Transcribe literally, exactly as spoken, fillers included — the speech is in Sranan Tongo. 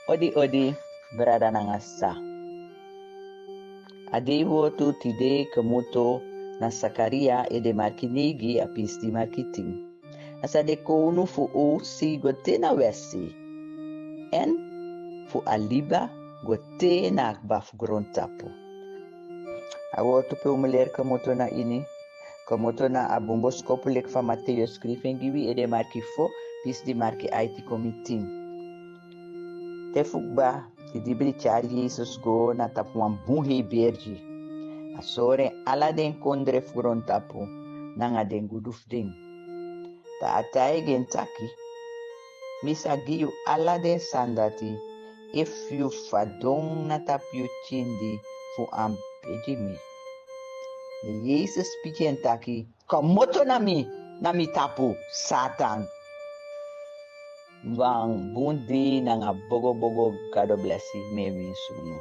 Odi odi, brada nanga sa. A dei wortu tide komoto na Sakaria, ede marki neigi, a pisi di marki tin. A sa de kownu fu osi go te na wesi, èn fu a liba go te na a kba fu grontapu. A wortu pe un mu leri komoto na ini, komoto na a bun boskopu leki fa Mateus skrifi en gi wi, ede marki fo, pisi di marki aiti kon tin. Te fu kba, di dibri tyari Yesus go na tapu wan bun hei bergi. A sori en ala den kondre fu grontapu nanga den gudu fu den. Dan a taigi en taki: Mi sa gi yu ala den sani dati efu yu fadon na tapu yu tindi fu aanbegi mi. Yesus piki en taki: Komoto na mi, na mi tapu, Satan. Wan bun dei nanga bogobogo, Gado blesi, mi e winsi unu.